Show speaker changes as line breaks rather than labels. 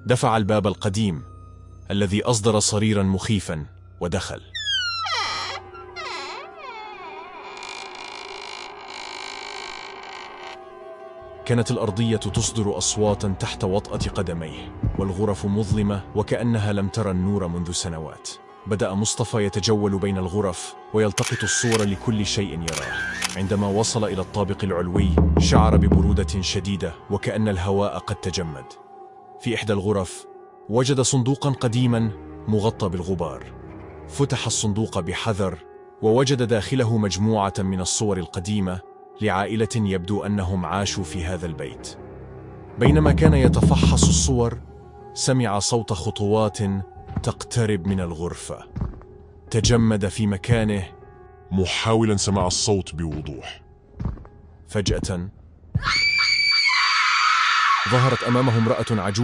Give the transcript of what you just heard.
دفع الباب القديم الذي أصدر صريرا مخيفا ودخل. كانت الأرضية تصدر أصواتا تحت وطأة قدميه، والغرف مظلمة وكأنها لم ترى النور منذ سنوات. بدأ مصطفى يتجول بين الغرف ويلتقط الصور لكل شيء يراه. عندما وصل إلى الطابق العلوي شعر ببرودة شديدة وكأن الهواء قد تجمد. في إحدى الغرف وجد صندوقا قديما مغطى بالغبار. فتح الصندوق بحذر ووجد داخله مجموعة من الصور القديمة لعائلة يبدو أنهم عاشوا في هذا البيت. بينما كان يتفحص الصور سمع صوت خطوات تقترب من الغرفة. تجمد في مكانه
محاولا سماع الصوت بوضوح.
فجأة ظهرت أمامه امرأة عجوز.